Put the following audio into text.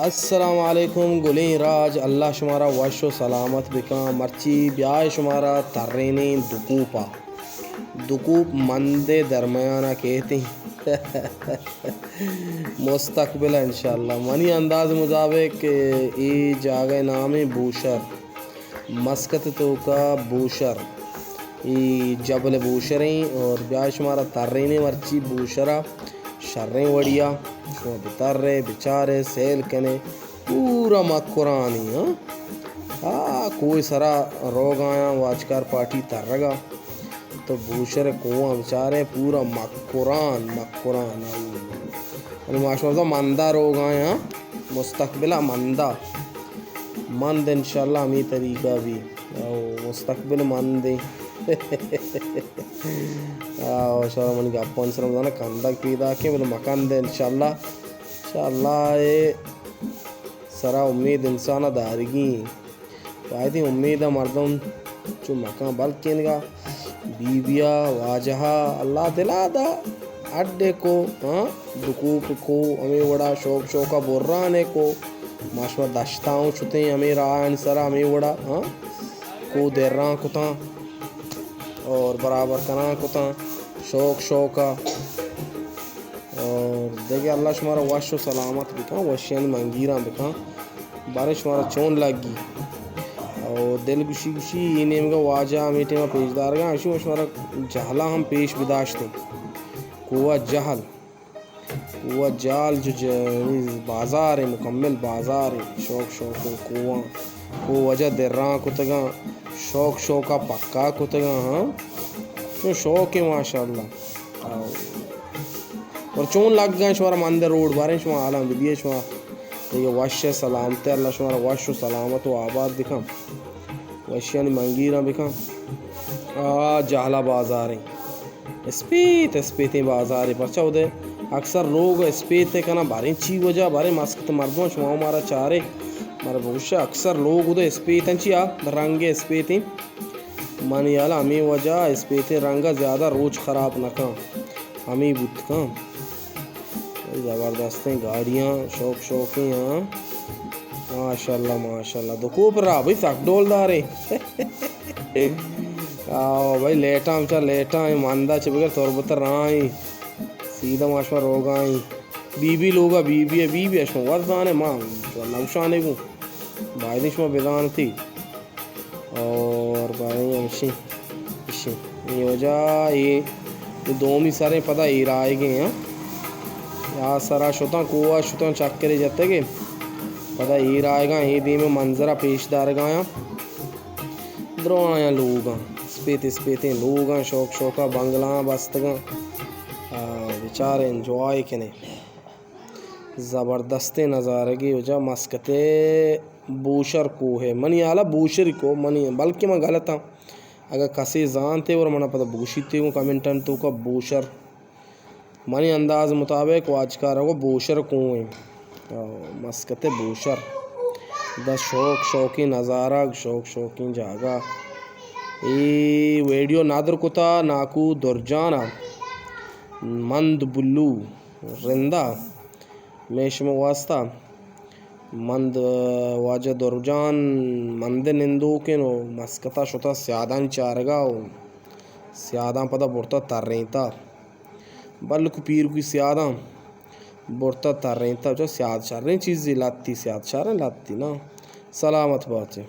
السلام علیکم گلیں راج، اللہ شمارا وش و سلامت بکاں۔ مرچی بیائے شمارا ترینیں دکوپا، دکوپ مندے درمیانا کیتیں۔ مستقبل انشاءاللہ۔ منی انداز مطابق اے جاگہ نام بوشر، مسقط توکا بوشر، اے جبل بوشریں اور بیائے شمارا ترینیں مرچی بوشرا۔ شریں وڑیا شما بترے، بچارے، سیل کنے، پورا مکرانی، ہاں؟ آ کوہ سرا روگ آیاں، واجکار پارٹی ترگا۔ تو بوشر کوہاں بچارے، پورا مکران، مکران۔ یعنی ما شما مندا روگ آیاں، مستقبلا مندا۔ مند انشاءاللہ ہمیں طریقہ بھی۔ او مستقبل مندیں۔ آ، شما منی گپانی سرا مزانا کندگ پیداکیں، بلے مکندے انشاءاللہ۔ انشاءاللہ اے سرا امید انسانا دارگی۔ بایدیں امیدا مردم چو مکان بلکینگا بی بیا واجہا اللہ دلا دا اڈے کو، ہاں، دکوپ کو، ہمیں وڑا شوق شوقا برانے کو۔ ما شما دشتاؤں شتیں ہمیں راہانی سرا ہمیں وڑا، ہاں، کو دران کتاں اور برابر کنان کتاں شوق شوقا۔ اور دگہ اللہ شمارا وش و سلامت بکن، وشیانی منگیراں بکن۔ باریں شمارا چون لگی؟ اور دل گوشی گوشی اے نیمگا واجہ ہمیں ٹیما پیش دارگا، اشی شمارا جہلا ہم پیش بداشتیں۔ کوہ جہل۔ کوہ جال جو ج-، بازار ہے، مکمل بازار ہے، شوق شوق ہے، کوہ، کوہ وجہ دران کتگاں، شوق شوقا پکا کتگاں، ہاں، چون شوق ہے ماشاءاللہ۔ آؤ۔ اور چون لگ گئے شمارا مند روڈ باریں شما حالاں بدیے شما، یہ وش ہے سلامت ہے، اللہ شمارا وش و سلامت و آباد بکن۔ وشیانی منگیراں بکن۔ آ جہلا بازاریں۔ اسپیت، اسپیتیں بازارے۔ پرچا اودے اکثر لوگ اسپیت کناں، باریں چی وجہ، باریں مسکت مردم شما مارا چارے۔ مارا بگوشا اکثر لوگ اودے اسپیتاں چیا رنگ اسپیتیں۔ منی حالا ہمیں وجہ اسپیتیں رنگ زیادہ روچ خراب نہ کن۔ ہمیں بوت کن۔ زبردستیں گاڑیاں، شوق شوقیں، ہاں۔ ماشاءاللہ، ماشاءاللہ۔ دو کوپ را بھئی سک ڈول داریں۔ آؤ بھئی، لیٹاں بچار، لیٹاں، اے ماندا چہ بگر تربت راہیں۔ سیدھا ما شما روگائیں۔ بی بی لوگا، بی بی ہے، بی بی ہے، شما وت زانے، ما نوشانے گوں۔ بایدیں شما بزانتی۔ اور باریں ہمشی، ہمشی۔ یہ وجہ یہ، یہ دومی سریں پدا ایر آئیگیں، ہاں۔ یا سرا شتاں، کوہ شتاں، چکرے جتگے۔ پدا ایر آئیگاں، یہ دیم منظرہ پیش دارگایاں۔ درو آیاں لوگاں، اسپیت اسپیتیں لوگاں، شوق شوقا بنگلاں بستگاں۔ آ، بچار انجوائے کنے۔ زبردستیں نظارگے وجہ مسکتے بوشر کوہ ہے۔ منی حالا بوشر کوہ، منی، بلکہ من غلط ہاں۔ اگہ کسے زانتے اور منا پدا بگوشیتے گوں کمنٹن توکا بوشر۔ منی انداز مطابق واجکار کو بوشر کوہ ہیں۔ او، مسکتے بوشر۔ دا شوق شوقیں نظارگ، شوق شوقیں جاگہ۔ اے ویڈیو نادر کتا ناکو درجانا۔ مند بلو۔ رندا مئے شمئے واستا مند واجہ درجان مند نندوکیں و مسکتا شتا سیادانی چارگا و سیاداں پدا برتا ترینتا، بلک پیرکی سیاداں برتا ترینتا۔ چو سیاد شریں چیزی لتی، سیاد شریں لتی نا۔ سلامت باتے۔